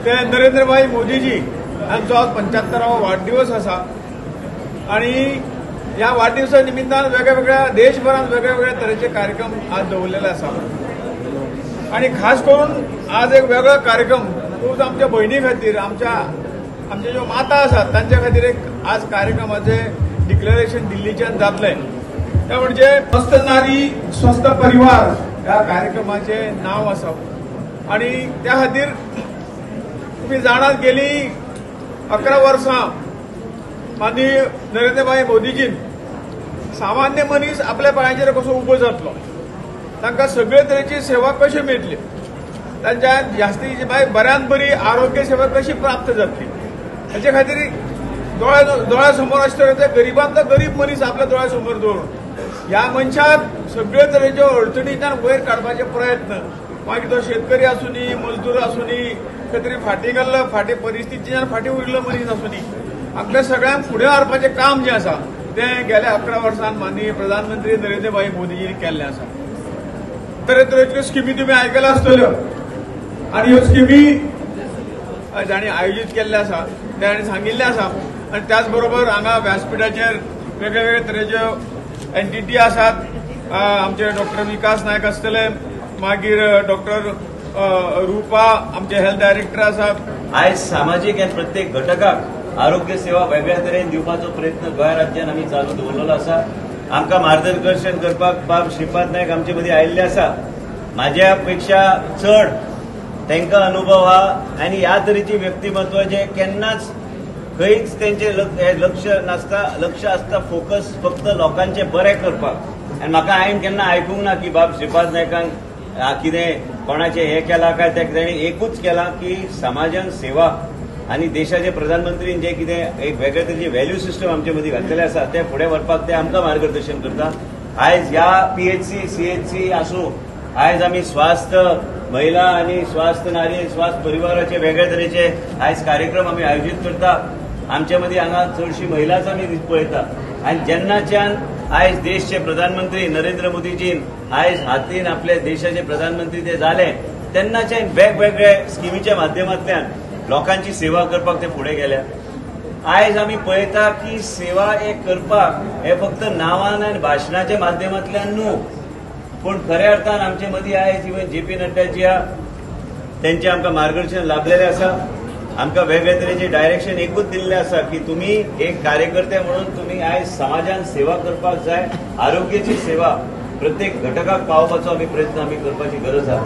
ते नरेंद्रभाई मोदीजी हांचो आज 75वो वाडदिवस आसा आनी ह्या वाडदिवसा निमित्तान वेगळ्या देशभरांत वेगळ्या तरेचे कार्यक्रम आज दवरलेले आसा आनी खास करून आज एक वेगळो कार्यक्रम खूब आमच्या भयणी खातीर, आमच्या ज्यो माता आसात तांच्या खातीर एक आज कार्यक्रमाचे डिक्लेरेशन दिल्लीच्यान जातलें. ते म्हणजे स्वस्थ नारी स्वस्थ परिवार ह्या कार्यक्रमाचें नांव आसा आनी त्या खातीर तुमी जाणात गेली 11 वर्सां माननीय नरेंद्रभाई मोदीजीन सामान्य मनीस आपल्या पांयाचेर कसो उबो जातलो, तांकां सगळे तरेची सेवा कशी मेळटली, तांच्या जास्ती बऱ्यान बरी आरोग्य सेवा कशी प्राप्त जातली हाचे खातीर दोळ्या समोर आसतले गरिबांतलो गरीब मनीस आपल्या दोळ्या समोर दवरून ह्या मनशाक सगळे तरेच्यो अडचणींच्यान वयर काडपाचे प्रयत्न, मागीर तो शेतकरी आसूनी, मजदूर आसूनी, खंय तरी फाटीं गेल्लो, फाटीं परिस्थितीच्यान फाटीं उरिल्लो मनीस आसूनी, आपल्या सगळ्यांक फुडें व्हरपाचें काम जें आसा तें गेल्या 11 वर्सांत माननीय प्रधानमंत्री नरेंद्रभाई मोदीजींनी केल्लें आसा. तरेतरेच्यो स्किमी तुमी आयकल्या आसतल्यो आनी ह्यो स्किमी जांणी आयोजीत केल्ले आसा ते हांणी सांगिल्लें आसा आनी त्याच बरोबर हांगा व्यासपिठाचेर वेगळे तरेच्यो एनटीटी आसात. आमचे डॉक्टर विकास नायक आसतले, मागीर डॉक्टर रुपा आमचे हेल्थ डायरेक्टर आसात. आयज सामाजीक आनी प्रत्येक घटकाक आरोग्य सेवा वेगळ्या तरेन दिवपाचो प्रयत्न गोंय राज्यान आमी चालू दवरलेलो आसा. आमकां मार्गदर्शन करपाक बाब श्रीपाद नायक आमचे मदीं आयिल्ले आसा. म्हाज्या पेक्षा चड तांकां अनुभव आहा आनी ह्या तरेची व्यक्तिमत्व जे केन्नाच खंयच तेंचे लक्ष नासता, लक्ष आसता फोकस फक्त लोकांचे बरें करपाक. आनी म्हाका हांवें केन्ना आयकूंक ना की बाब श्रीपाद नायकान कितें कोणाचें हें केलां काय तें, ताणें एकूच केलां की समाजान सेवा आनी देशाचे प्रधानमंत्रीन जे कितें एक वेगळे तरेची व्हॅल्यू सिस्टम आमचे मदीं घातलेले आसा ते फुडें व्हरपाक ते आमकां मार्गदर्शन करता. आयज ह्या PHC CHC आसूं, आयज आमी स्वास्थ्य महिला आनी स्वास्थ्य नारी स्वास्थ्य परिवाराचे वेगळे तरेचे आयज कार्यक्रम आमी आयोजीत करता. आमचे मदीं हांगा चडशी महिलाच आमी पळयता आनी जेन्नाच्यान आयज देशचे प्रधानमंत्री नरेंद्र मोदीजीन आयज हातीन आपले देशाचे प्रधानमंत्री ते जाले तेन्नाच्यान वेगवेगळे स्किमीच्या माध्यमांतल्यान लोकांची सेवा करपाक ते फुडें गेल्या. आयज आमी पळयता की सेवा हे करपाक हे फक्त नांवान आनी भाशणाच्या माध्यमांतल्यान न्हू, पूण खऱ्या अर्थान आमचे मदीं आयज इवन जे पी नड्डाजी तेंचे आमकां मार्गदर्शन लाभलेलें आसा. आमकां वेगळे तरेचे डायरेक्शन एकूच दिल्लें आसा की तुमी एक कार्यकर्ते म्हणून तुमी आयज समाजान सेवा करपाक जाय, आरोग्याची सेवा प्रत्येक घटकाक पावोवपाचो आमी प्रयत्न आमी करपाची गरज आसा.